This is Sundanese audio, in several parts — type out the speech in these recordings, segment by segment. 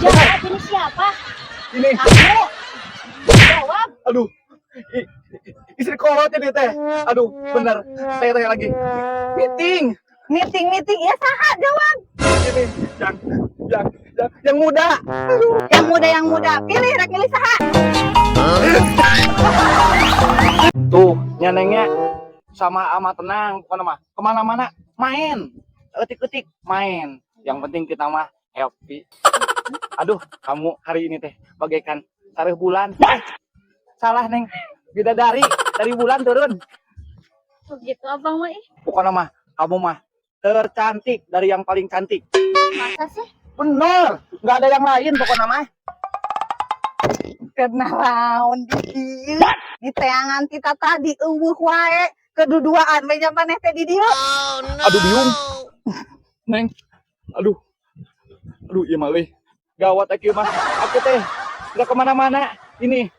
Jawab, ini siapa? Ini. Aku. Jawab. Aduh. Istri kolot ini teh. Aduh, bener. Saya tanya lagi. Meeting. Meeting meeting ya saha, jawab. Ini yang muda. Aduh. Yang muda, yang muda. Pilih, rek milih saha. Tuh, nyanengnya sama ama tenang, pokoknya mah kemana-mana main, etik-etik main. Yang penting kita mah happy. Aduh, kamu hari ini teh bagaikan sareuh bulan. Eh, salah, Neng. Bidadari dari bulan turun. Begitu abang mah ih. Pokoknya mah kamu mah tercantik dari yang paling cantik. Masa sih? Bener, nggak ada yang lain pokoknya mah. Kenaon di dieu? Di teangan kita tadi euweuh wae. Keduduaan we nya maneh teh di dieu. Aduh, bingung. Neng, aduh. Aduh, iya mah euy. Gawat aku mah. Aku teh nggak kemana-mana. Ini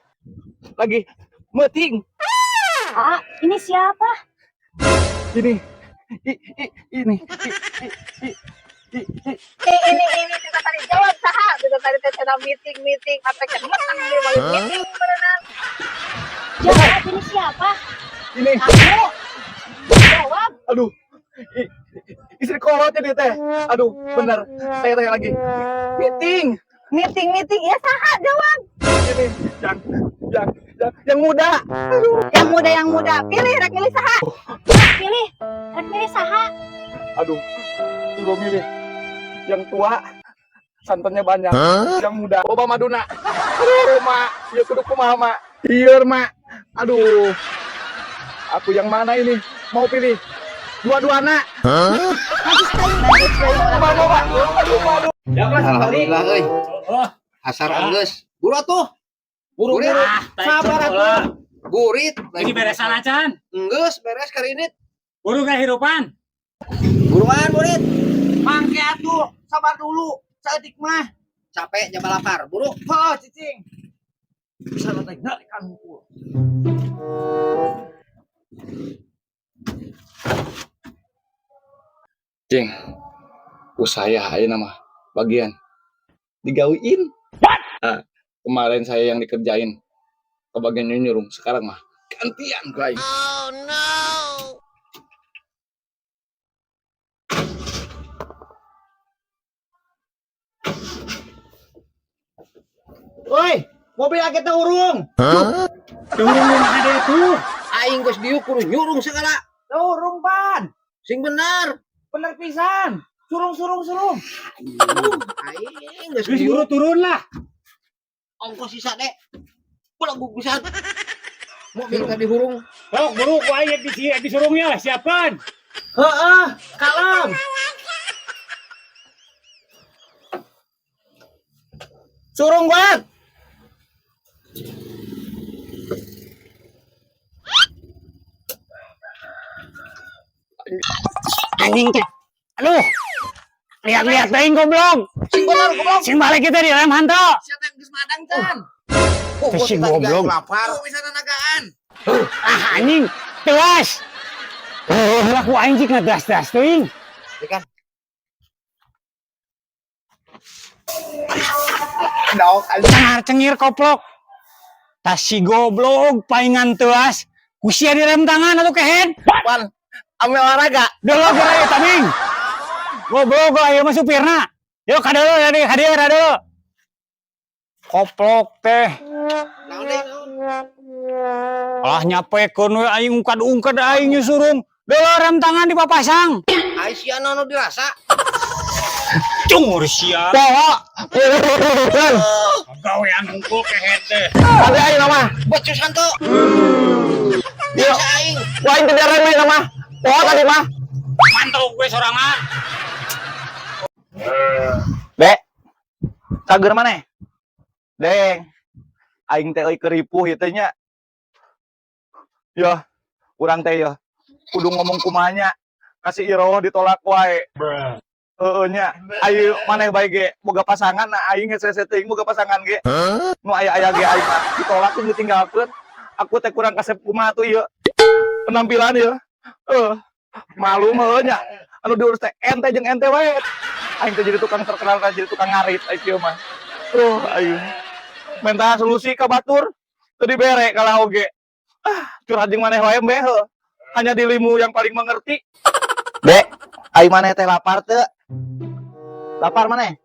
lagi meeting. Ah, ini siapa? Ini. I, i, ini. I, i, i, i, i. Eh, ini kita tadi jawab saha. Kita tadi teh cenah meeting meeting apa kan menang di balik meeting berenang. Jawab, ini siapa? Ini. Aku. Jawab. Aduh. Istri kolot ini teh. Aduh, bener. Saya tanya lagi. Meeting. Meeting meeting ya saha, jawab. Ini yang muda. Aduh. Yang muda, yang muda. Pilih, rek milih saha. Pilih. Rek milih saha. Aduh, suruh milih yang tua, santannya banyak. Yang muda, loba maduna. Aduh, mak, ya kudu kumaha, mak. Iya, mak. Aduh, aku yang mana ini? Mau pilih dua-duana. Mak, mak, mak. Aduh, aduh. Alhamdulillah euy. Asar enggeus. Buru atuh. Buru Burit. buru. Sabar atuh. Burit. Ini beresan acan. Enggeus beres karinit. Buru kehidupan. Buruan burit. Mangke atuh, sabar dulu. Saeutik mah. Capek jaba lapar. Buru. Oh, cicing. Bisa lantai ikan hungkul. Cing, usaya ayeuna mah bagian digawiin. Ah, kemarin saya yang dikerjain, kebagian nyurung, sekarang mah gantian ku aing. Oh no! Woi, mobil kita urung. Turun rumah ada tuh. Aing geus diuk kudu nyurung segala. Urung pan. Sing bener. Bener pisan. Surung surung surung. Aing geus Geus buru diuk. turun lah. Ongkos sisa dek. Pulang pisan. Mobil tadi hurung. Sok buru ku aing di disurungnya siapkan. Heeh, kalem. Surung banget. Anjing teh. Aduh. Lihat-lihat teuing goblok. Sing bener goblok. Sing balik kita di rem hantu. Siapa yang geus madang can? Teh si goblok. Lapar. Oh, bisa nanagaan. Ah anjing, tewas. Oh, ku aing cik ngedas-das teuing. Ikan. Dok, Cengar cengir koplok. Tas si goblok paingan tewas. Ku sia direm tangan atuh kehed. pan, ame olahraga. Dulu geura eta tabing. Goblok lah ieu mah supirna. Yuk kadeuh ya deh, kadieu kadeuh. Koplok teh. Naon deui naon? Alah nyapekeun we aing ungkad-ungkad aing nyusurung. Dulu rem tangan dipapasang. Ai sia nu dirasa. Cungur sia. Poho. Gawean hungkul kehed teh. Ada aing mah. Becus hantu. Iya. Biasa aing. Wah, aing teh rem aing mah. Poho tadi mah. Mantau gue sorangan. Dek. Cager maneh? Deng. Aing teh euy keripuh ieu teh nya. Yah, urang teh ya. Kudu ngomong kumanya. Kasih Iroh ditolak wae. Heeh nya. Ayo maneh bae ge boga pasangan, nah aing hese-hese teuing boga pasangan ge. Nu aya-aya ge aing mah ditolak tuh ditinggalkeun. Aku teh kurang kasep kumaha tuh ieu. Penampilan ieu. Malu mah nya. Anu diurus teh ente jeung ente wae. Aing teh jadi tukang terkenal jadi tukang ngarit aing kieu mah. Tuh, ayo. Minta solusi ke batur. Teu dibere kalah oge. Ah, curhat jeung maneh wae embe heuh. Hanya dirimu yang paling mengerti. Dek, ai maneh teh lapar teu? Lapar maneh?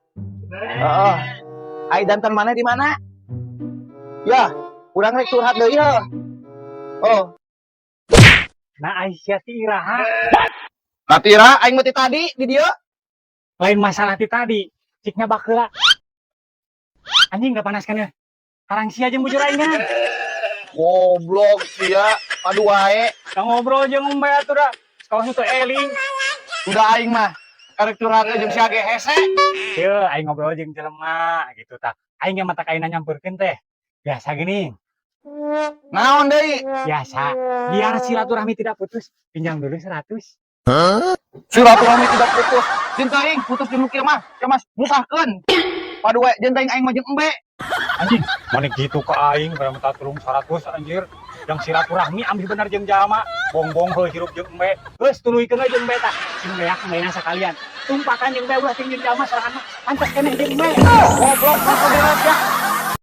Heeh. Ai danten maneh di mana? Ya, urang rek curhat deui heuh. Oh, Nah, Aisyah ti iraha? Natira aing mah ti tadi di dieu. Lain masalah ti tadi. Ciknya bakeula. Anjing, gak panas kan ya? Karang sia jeung bujur aing kan. Goblok sia, padu wae. Ka ngobrol jeung embe atuh da. Sekolah teu eling. Udah aing mah karek curhat jeung sia ge hese. Yeuh, aing ngobrol jeung jelema gitu tah. Aing yang mata kaina nyamperkeun teh. Biasa gini. Naon deui? Biasa. Biar silaturahmi tidak putus, pinjam dulu 100. Silaturahmi tidak putus. Jeung teuing putus jeung nu kieu mah, ya Mas, musahkeun. Padu wae jeung teuing aing mah jeung embe. Anjing, mana gitu ke aing, barang minta tulung 100 anjir. Yang silaturahmi ambil bener jeung jalma, bongbong heuh hirup jeung embe. Geus tuluykeun we jeung embe tah. Sing beak embena sakalian. Tumpakan jeung embe ulah ting jeung jalma sorangan mah. Pantes keneh jeung embe. Goblok, kudu ya.